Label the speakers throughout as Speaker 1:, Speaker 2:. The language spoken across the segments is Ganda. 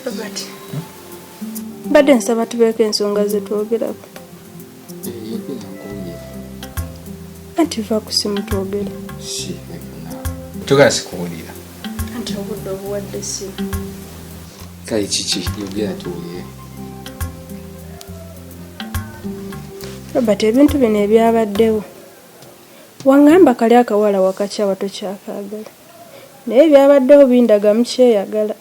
Speaker 1: Robert, mbadde nsaba tubeeko ensonga ze twogerako. Anti va ku simu twogere.
Speaker 2: Togala sikuwulira.
Speaker 1: Anti obudde obuwadde essimu.
Speaker 2: Kale kiki yogera tuwulire.
Speaker 1: Robert, ebintu bino ebyabaddewo wangamba kali akawala wakakyawa tokyakaagala, naye ebyabaddewo bindaga mukyeyagala.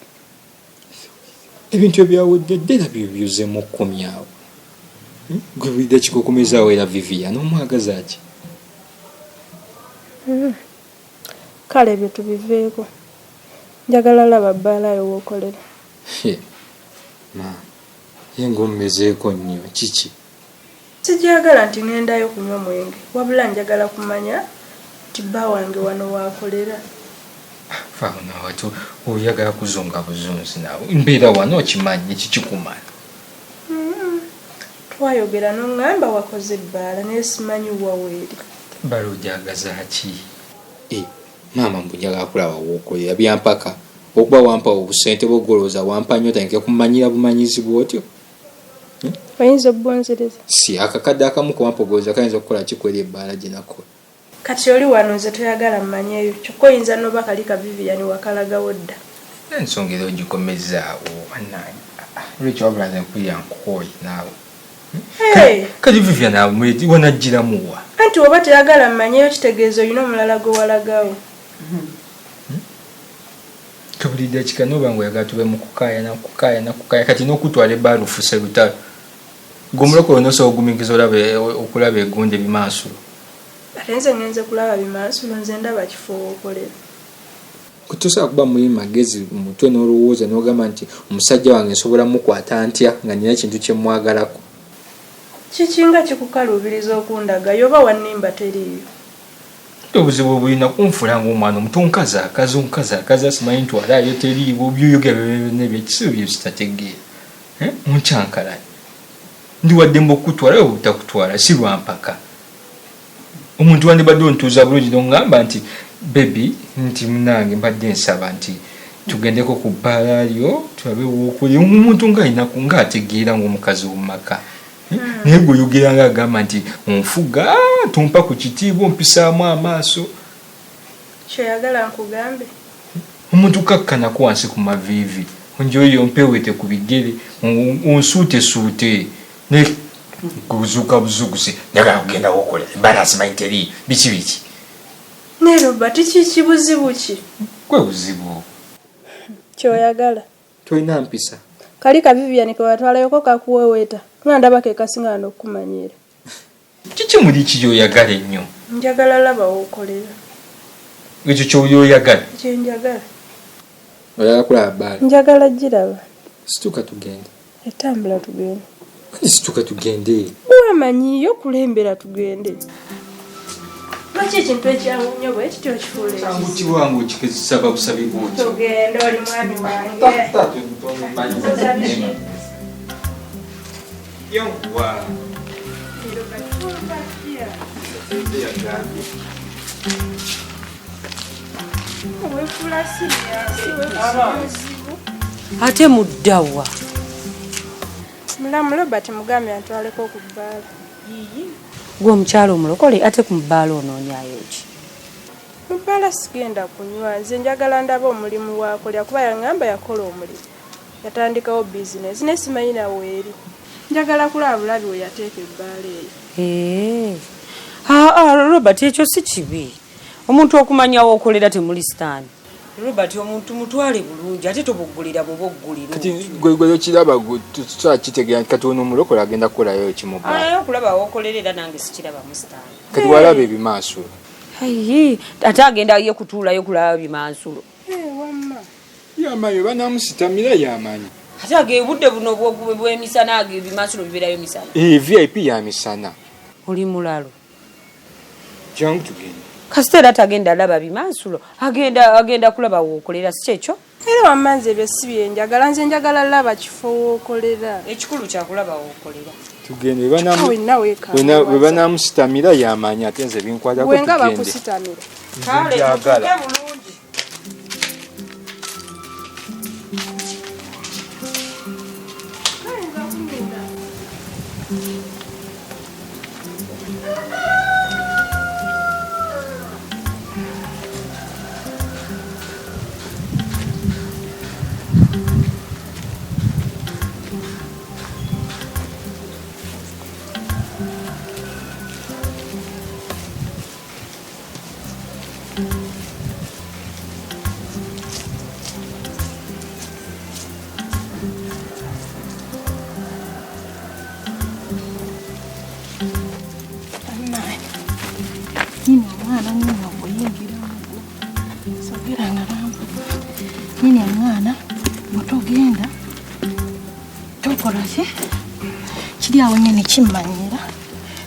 Speaker 2: Ebintu ebyawedde dda era byubyuzeemu okukomyawo. Hmm? Gwe buli dakiika okomezaawo era Vivian omwagaza ki?
Speaker 1: Kale ebyo tubiveeko, njagala laba bbaala yo w'okolera.
Speaker 2: Maama, ye ng'ommezeeko nnyo kiki?
Speaker 1: Sigyagala nti ŋŋendayo kunywa mwenge, wabula njagala kumanya nti bba wange wano w'akolera.
Speaker 2: Vaawo naawe ate oyagala kuzunga buzunzi naawe. Mbeera wano okimanyi ekikikumala.
Speaker 1: Twayogera n'oŋŋamba wakoze ebbaala naye simanyi wa weeri.
Speaker 2: Ebbaala ogyagaza ki? Eh, maama mbu njagala kulaba w'okolera byampaka. Okuba wampa obusente bwo ggwe olowooza wampa nnyo otandike kumanyira bumanyizi bw'otyo?
Speaker 1: Hmm? Oyinza obbunziriza?
Speaker 2: Si akakadde akamu kewampa ogolooza kayinza okukola ki kweri ebbaala gye nakola?
Speaker 1: Kati oli wano nze toyagala mmanyeyo kyokka oyinza noba kali ka Vivian wakalagawo dda.
Speaker 2: Ensonga era ogikomezzaawo bannange. Rachel wabula nze mpulira nkukooye naawe.
Speaker 1: Hey!
Speaker 2: Kati Vivian wanajjiramu wa?
Speaker 1: Anti woba toyagala mmanyeyo kitegeeza olina omulala gwe walagawo.
Speaker 2: Buli dakika noba nga oyagala tube mu kukaayana kukaayana kukaaya kati n'okutwala ebbaala ofuse lutalo. Gwe omulokole onosobola ogumiikiriza okulaba egundi ebimansulo.
Speaker 1: Ate nze ngenze kulaba bimansulo nze ndaba kifo w'okolera.
Speaker 2: Tosobola kuba muli magezi mu mutwe n'olowooza n'ogamba nti omusajja wange nsobola mukwata ntya nga nina ekintu kye mmwagalako.
Speaker 1: Kiki nga kikukaluubiriza okundagayo oba wannimba teriiyo?
Speaker 2: Obuzibu obulina kunfuula ng'omwana omuto onkazaakaza onkazaakaza simanyi ntwalaayo teriiwo by'oyogera byonna ebyekisiru bye sitategeera. Eh, onkyankalanya. Ndi wa ddembe okukutwala oba obutakutwala si lwa mpaka. Omuntu wandibadde ontuuza bulungi n'oŋŋamba nti baby nti munange mbadde nsaba nti tugendeko ku bbaala lyo tulabe w'okolera. Omuntu ng'alina ng'ategeera ng'omukazi w'omu maka. Naye gwe oyogera ng'agamba nti onfuga, tompa ku kitiibwa, ompisaamu amaaso.
Speaker 1: Ky'oyagala nkugambe?
Speaker 2: Omuntu kakkanako wansi ku maviivi, onjoye ompeweete ku bigere, onsuutesuute. Naye kuzuuka buzuukusi, njagala kugenda wokola, ebbaala simanyi teriiyo, biki biki.
Speaker 1: Naye Robert, kiki buzibu ki?
Speaker 2: Gwe buzibu.
Speaker 1: Ky'oyagala.
Speaker 2: Tolina mpisa.
Speaker 1: Kali ka Vivian ke watwalayoko kakuweweeta nga ndaba ke kasinga wano okukumanyiira.
Speaker 2: Kiki muli ki ky'oyagala ennyo?
Speaker 1: Njagala laba w'okolera.
Speaker 2: Ekyo ky'oyagala?
Speaker 1: Kye njagala.
Speaker 2: Oyagala kulaba bbaala?
Speaker 1: Njagala giraba.
Speaker 2: Situka tugende.
Speaker 1: Etambula tugende.
Speaker 2: Kati situka tugende.
Speaker 1: Wamanyiyo kulembera tugende. Lwaki ekintu ekyangu nnyo bwe kityo okifuula ekizibu?
Speaker 2: Kyangu kiwangu okikisaba busabi bw'otyo.
Speaker 1: Tugende oli mwami wange.
Speaker 2: Yanguwa.
Speaker 3: Ate muddawa?
Speaker 1: Mulamu Robert mugambye antwaleko ku bbaala.
Speaker 3: Gwe omukyala omulokole ate ku bbaala onoonyayo ki?
Speaker 1: Mu bbaala sigenda kunywa nze njagala ndabe omulimu waakolera kuba yangamba yakola omulimu yatandikawo bizinensi naye simanyi na weeri. Njagala kulaba bulabi we yateeka ebbaala eyo.
Speaker 3: Eeh. Aa Robert ekyo si kibi. Omuntu okumanya w'okolera temuli sitaani. Robert omuntu mutwale bulungi ate toboggolera buboggolero.
Speaker 2: Kati gwe gwe okiraba gwe tusobola kitegeera nti kati ono omulokole agenda kukolayo ki mu bbaala.
Speaker 3: Naye okulaba w'okolera era nange sikirabamu sitaani.
Speaker 2: Kati walaba ebimansulo.
Speaker 3: Ayi ate agenda ye kutuulayo kulaba bimansulo.
Speaker 1: Eh, wamma.
Speaker 2: Yamanyi banamusitamira yamanyi.
Speaker 3: Ate age obudde buno bw'emisana age ebimansulo bibeerayo misana.
Speaker 2: Eh, VIP ya misana.
Speaker 3: Oli mulalo.
Speaker 2: Jangu tugende.
Speaker 3: Kasita era tagenda laba bimansulo agenda agenda kulaba wookolera si kyekyo?
Speaker 1: Era wamma nze ebyo si bye njagala nze njagala laba kifo wookolera.
Speaker 3: Ekikulu kyakulaba wookolera.
Speaker 2: Tugende
Speaker 1: Kyokka
Speaker 2: bwe banamusitamira yamanyi ate nze binkwatako
Speaker 1: tugende. Gwe nga
Speaker 2: tugende.
Speaker 1: bakusitamira.
Speaker 3: Kale
Speaker 2: Njagala.
Speaker 3: tutuuke bulungi.
Speaker 4: Kukola ki? Kiri awo nyini kimmanyira.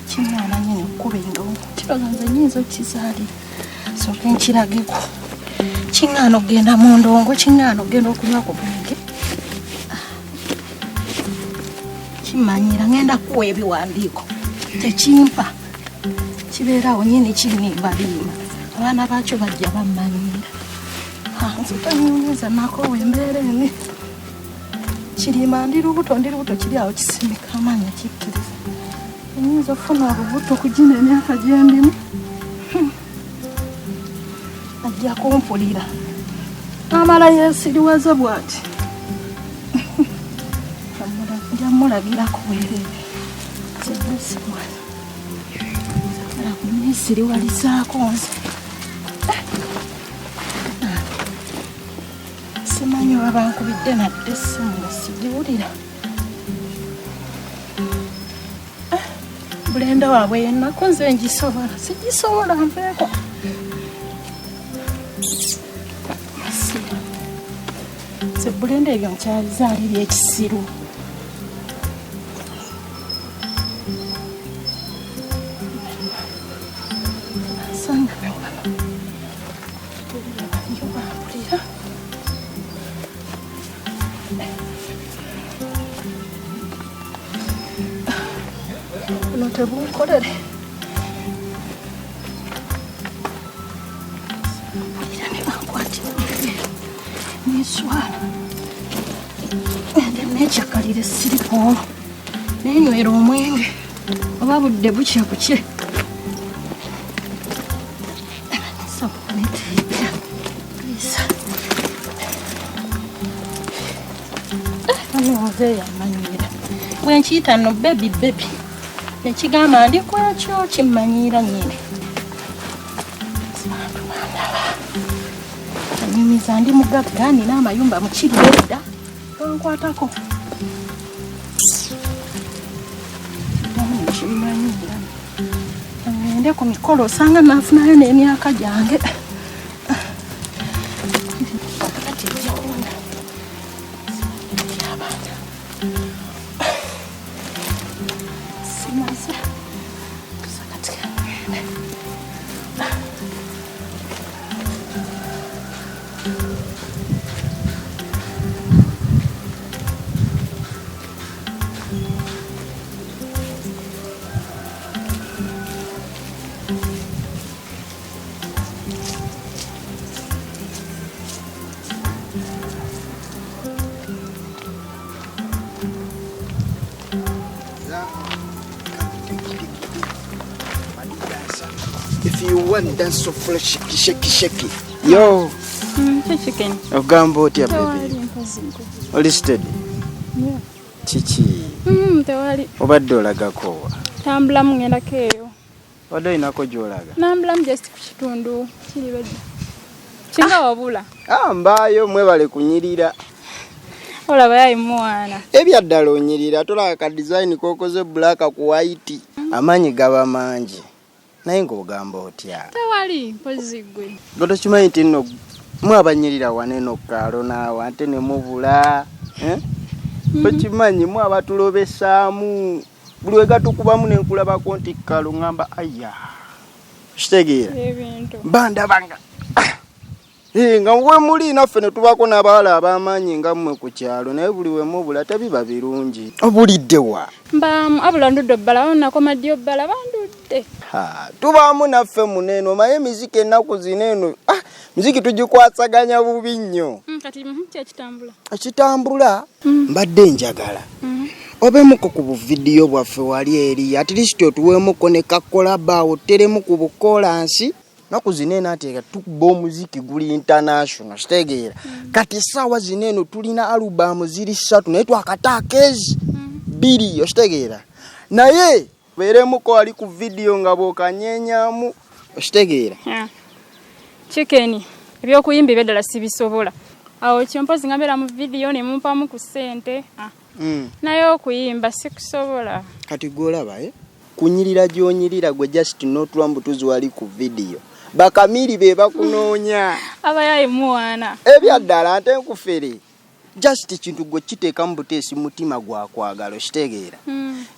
Speaker 4: Kimwana nyini okukuba endongo. Kiroza nze nnyinza okukizaalira. Sooke nkirageko. Kiŋŋaana okugenda mu ndongo, kiŋŋaana okugenda okunywa ku mwenge. Kimmanyira ngenda kuwa ebiwandiiko. Tekimpa. Kibeera awo nyini kinnimbalimba. Abaana baakyo bajja bammanyiira. Nze tonyumiza nakoowa embeera eno. Kirimba ndi lubuto kiri awo kisimika amaanyi kikkiriza. Nnyinza okufuna olubuto ku gino emyaka gye ndimu. Ajja kumpulira. Amala yeesiriwaza bw'ati. Nja mmulagirako bwereere. Nze saagala kunneesiriwalizaako nze. Simanyi oba bankubidde nadde essimu nga sigiwulira. Bulenda waabwe yennaku nze ngisobola, sigisobola nveeko. Nze bulenda ebyo nkyalizaali eby'ekisiru. Nsanga ne wano. Baliyo bampulira. Buno tebunkolere. Mpulira ne bankwatira amabeere. Neswala. Ende neekyakalira essiripa olwo. Neenywera omwenge. Oba budde bukya bukye. Sabbuuni tejja. Nze yamanyira. Bwe nkiyita nno baby baby. Nekigamba ndi ku ekyo kimmanyiira nnyini. Bantu bandaba. Anyumiza ndi mugagga nina amayumba mu kiri edda. Bankwatako. Kiddamu ne kimmanyiira. Ngende ku mikolo osanga naafunayo n'emyaka gyange. Kati ejja kuwona. Abaana. Simaze. Kati ngende.
Speaker 5: If you want dance so fresh, shake, shake. Yo,
Speaker 1: Chicken.
Speaker 5: ogamba otya baby? Oli steady?
Speaker 1: Yeah.
Speaker 5: Kiki?
Speaker 1: Tewali.
Speaker 5: Obadde olagako wa?
Speaker 1: Tambulamu ngendako eyo.
Speaker 5: Obadde olinako gy'olaga?
Speaker 1: Nambulamu just ku kitundu kiri bedda. Kinga wabula.
Speaker 5: Ah, mbaayo mwebale kunyirira.
Speaker 1: Olaba yayi mwana.
Speaker 5: Ebya ddala onyirira tolaba ka design k'okoze black ku white. Amaanyi gaba mangi. Naye ng'ogamba otya?
Speaker 1: Tewali mpozi ggwe.
Speaker 5: Gwe tokimanyi nti nno mwabanyirira wano eno ku kaalo naawe ate ne mubula. Tokimanyi mwe abatulobesaamu. Buli we gatukubamu ne nkulabako nti kalo ŋŋamba aya. Okitegeera?
Speaker 1: Ebintu.
Speaker 5: Mba ndaba nga nga we muli naffe ne tubaako n'abawala ab'amaanyi nga mmwe ku kyalo naye buli we mubula tebiba birungi. Obulidde wa?
Speaker 1: Mbaamu abula ndudde obbala nakoma ddi obbala bandudde.
Speaker 5: Ha, tubaamu naffe muno eno omanyi emiziki ennaku zino eno miziki tugikwasaganya bubi nnyo.
Speaker 1: Kati ki ekitambula?
Speaker 5: Ekitambula mbadde njagala. Obeemuko ku buvidiyo bwaffe wali eri at least otuweemuko ne kakolaba awo oteremu ku bukolansi. Nnaku zino eno ate tukuba omuziki guli international kitegeera. Kati essaawa zino eno tulina alubamu ziri 3 naye twakataako ezi 2 okitegeera. Naye beeremuko wali ku vidiyo nga bw'okanyenyamu okitegeera.
Speaker 1: Chicken ebyokuyimba eby'eddala sibisobola. Awo kyompozi nga mbeera mu vidiyo ne mumpamu ku ssente. Naye okuyimba sikusobola.
Speaker 5: Kati gw'olaba kunyirira gy'onyirira gwe just n'otula mbutuzi wali ku vidiyo. Bakamiri be bakunoonya.
Speaker 1: Abayayi muwaana.
Speaker 5: Ebya ddala ate nkufere. Just kintu gwe kiteekamu buteesi mutima gwakwagala, okitegeera?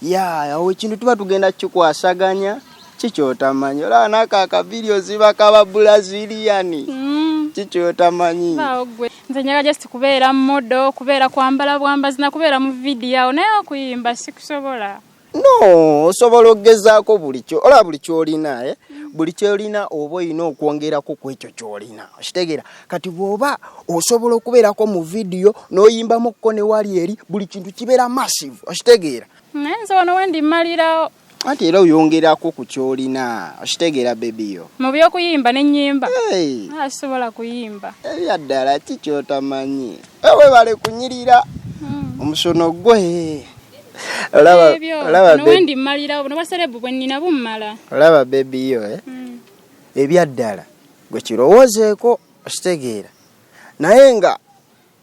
Speaker 5: Ya, awo ekintu tuba tugenda kikwasaganya. Kikyotamanyi, olaba nako akavidiyo ziba kaba Brazilian. Kikyotamanyi.
Speaker 6: Baawo gwe, nze njagala just kubeera model, kubeera kwambala bwambazi nakubeera mu vidiyo awo, naye okuyimba sikusobola.
Speaker 5: No, osobola okugezaako buli kyo olaba, buli kyolina, eh? Buli kyolina oba olina okwongerako ku ekyo kyolina, okitegeera? Kati bw'oba osobola okubeerako mu vidiyo n'oyimbamuko ne wali eri, buli kintu kibeera massive, okitegeera?
Speaker 6: Naye nze wano wendi mmalirawo.
Speaker 5: Anti era oyongerako ku kyolina, okitegeera, baby yo?
Speaker 6: Mu byokuyimba n'ennyimba?
Speaker 5: Hey.
Speaker 6: Asobola kuyimba.
Speaker 5: Ebyaddala, ki kyotamanyi? Webale kunyirira omusono gwe. Olaba,
Speaker 6: Ebyo
Speaker 5: olaba,
Speaker 6: wano wendi mmalirawo, buno bwa celeb bwe nnina bummala.
Speaker 5: Olaba, baby yo, eh? Ebyaddala gwe kirowoozeeko, okitegeera? Naye nga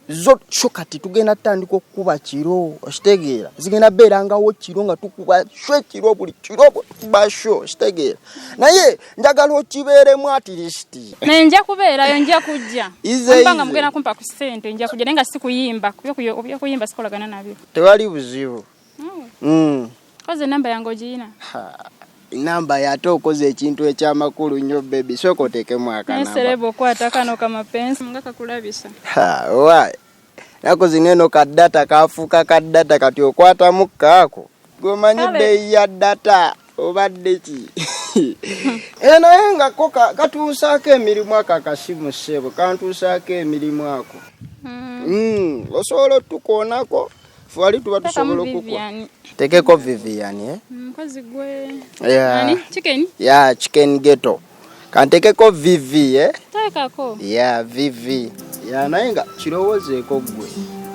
Speaker 5: zo show kati tugenda tutandika okukuba kiro, okitegeera? Zigenda beerangawo kiro nga tukuba show ekiro, buli kiro bwe tukuba show, okitegeera? Naye njagala okibeeremu at least.
Speaker 6: Naye nja kubeerayo, nja kujja.
Speaker 5: Ize,
Speaker 6: Amba nga
Speaker 5: ize.
Speaker 6: mugenda kumpa ku ssente, nja kujja, naye nga si kuyimba. Byokuyimba sikolagana nabyo.
Speaker 5: Tewali buzibu.
Speaker 6: Koze enamba yange ogiyina?
Speaker 5: Namba yate okoze ekintu ekyamakulu nnyo, baby. Sooka oteekemu
Speaker 6: Naye
Speaker 5: akanamba.
Speaker 6: celeb okwata kano kamapensi nga kakulabisa.
Speaker 5: Ha, wa naku zino eno ka data kafuuka ka data, kati okwatamu kaako gweomanyi.
Speaker 6: Kale.
Speaker 5: Bbeeyi ya data obadde ki? E, naye nga ko katuusaako emirimu ako akasimu, ssebo, kantuusaako emirimu ako. Osobola otukoonako fe wali tuba
Speaker 6: Teekamu
Speaker 5: tusobola okukwa.
Speaker 6: Vivian.
Speaker 5: Tekeko Vivian, eh?
Speaker 6: Mukozi gwe.
Speaker 5: Yeah.
Speaker 6: Ani? Chicken?
Speaker 5: Ya, chicken ghetto, kantekeko VV, eh?
Speaker 6: Teekako.
Speaker 5: Ya, VV ya, naye nga kirowoozeeko ggwe,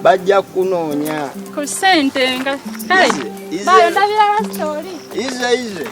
Speaker 5: bajja kunoonya.
Speaker 6: Ku ssente nga kale.
Speaker 5: Ize, ize.
Speaker 6: Bayo ndabira rasta oli.
Speaker 5: Ize, ize.